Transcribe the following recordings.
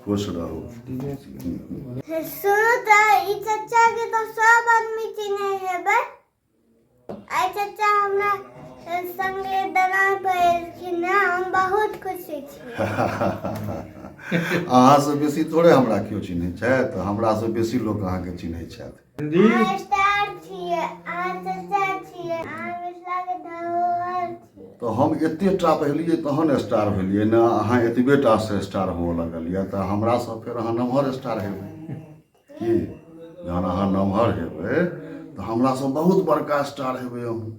खुश रहू। सुनू तऽ ई चच्चाके तऽ सब आदमी चिन्है हेबै। आइ चच्चा हमरा संगे दलान पर एलखिन हँ, हम बहुत खुशी छी। अहाँसँ बेसी थोड़े हमरा केओ चिन्है छथि, हमरासँ बेसी लोक अहाँके चिन्है छथि। अहाँ स्टार छियै, अहाँ चच्चा छियै, अहाँ मिथिलाके धरोहर छियै। तऽ हम एते टा भेलियै तहन स्टार भेलियै ने, अहाँ एतबे टा से स्टार होअ लगलियै तऽ हमरासँ फेर अहाँ नमहर स्टार हेबै की? जहन अहाँ नमहर हेबै तऽ हमरासँ बहुत बड़का स्टार हेबै अहूँ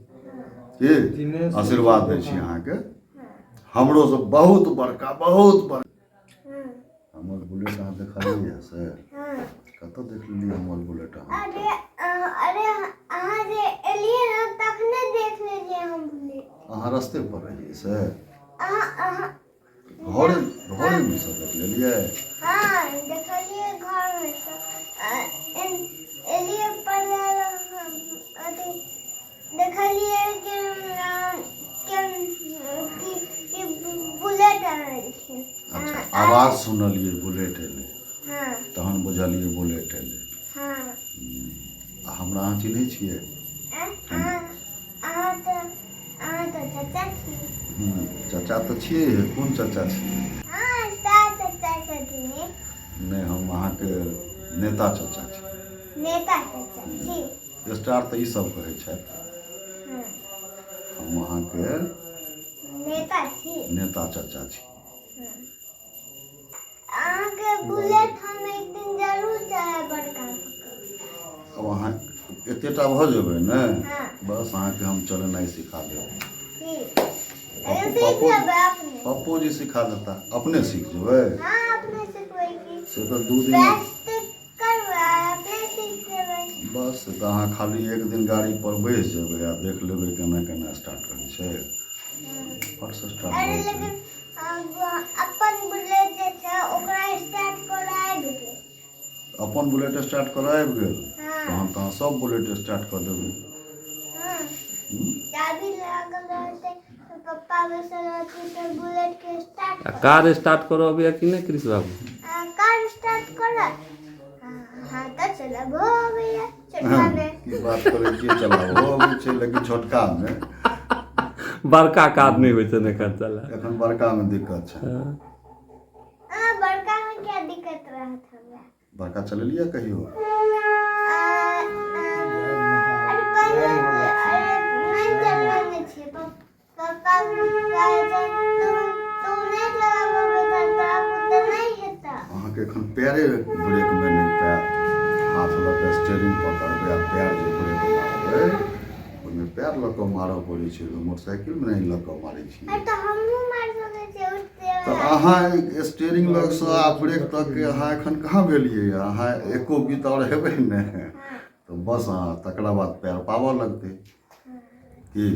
की? आशीर्वाद दै छी अहाँके, हमरोसँ बहुत बड़का, बहुत बड़का। हमर बुलेट अहाँ देखलियै से? कतऽ देख लेलियै हमर बुलेट अहाँ? अरे अरे, अहाँ जे एलियै ने तखने देख लेलियै हम बुलेट। अहाँ रस्ते पर रहियै से? अहाँ अहाँ घरे घरेमे से देख लेलियै? हँ, देखलियै घरमे से। एलियै पढ़ै अथी, देखलियै कि कि बुलेट आनलखिन। अच्छा, आवाज सुनलियै बुलेट एलै? हँ। तहन बुझलियै बुलेट एलै? हँ। आ हमरा अहाँ चिन्है छियै? अहाँ तऽ चाचा छी। चाचा तऽ छियै, कोन चाचा छियै? हँ, स्टार चाचा छथिन। नहि, हम अहाँके नेता चाचा छी। नेता चाचा छी? स्टार तऽ ई सब कहै छथि। हम अहाँके नेता छी, नेता चाचा छी। अहाँके बुलेट हम एक दिन जरूर चलायब बड़का। अब अहाँ एतेटा भऽ जेबै ने, बस अहाँके हम चलेनाइ सिखा देब। ठीक, सीख लेबै अपने। पप्पो जी सिखा देता, अपने सीख जेबै। हँ, अपने सिखबै की। से तऽ 2 दिन प्रैक्टिस करबै, अपने सीख जेबै। बस तऽ अहाँ खाली एक दिन गाड़ी पर बैस जेबै आ देख लेबै केना केना स्टार्ट करै छै, फट से स्टार्ट अरे भऽ जेतै। लेकिन अपन बुलेट जे छै ओकरा स्टार्ट करऽ आबि गेल। अपन बुलेट स्टार्ट करऽ आबि गेल? हँ। तहन तऽ अहाँ सब बुलेट स्टार्ट कऽ देबै। हँ। चाबी लागल रहतै तऽ पप्पा बैसल रहथिन तऽ बुलेट के स्टार्ट आ कार स्टार्ट करऽ अबैया कि नहि कृष्ण बाबू? कार स्टार्ट करऽ? हँ, तऽ चलाबो अबैया छोटका मे। की बात करै छियै, चलाबो अबै छै लेकिन छोटका मे। बड़का कार नहि होइ छै ने एखन चला। एखन बड़का मे दिक्कत छै। हँ, बड़का मे क्या दिक्कत रहत हमरा? बड़का चलेलियै कहियो? आ, आ, अरे पहिले, अरे नहि चलेने छियै। पप्पा कहै छै तू तू नहि चलाबऽ तऽ तोरा बुते नहि हेतऽ। अहाँके एखन पैरे ब्रेकमे नहि पायत। हाथ लऽ कऽ स्टेरिंग पकड़बै आ पैर जे ब्रेक मारबै, ओहिमे पैर लऽ कऽ मारऽ पड़ै छै। मोटरसाइकिलमे नहि लऽ कऽ मारै छियै। अरे तऽ हमहूँ मारि सकै छियै उठते। तऽ अहाँ स्टेरिंग लगसँ आ ब्रेक तकके अहाँ एखन कहाँ भेलियै? अहाँ एको बीत आओर हेबै ने तऽ बस अहाँ तकरा बाद पैर पाबऽ लगतै की।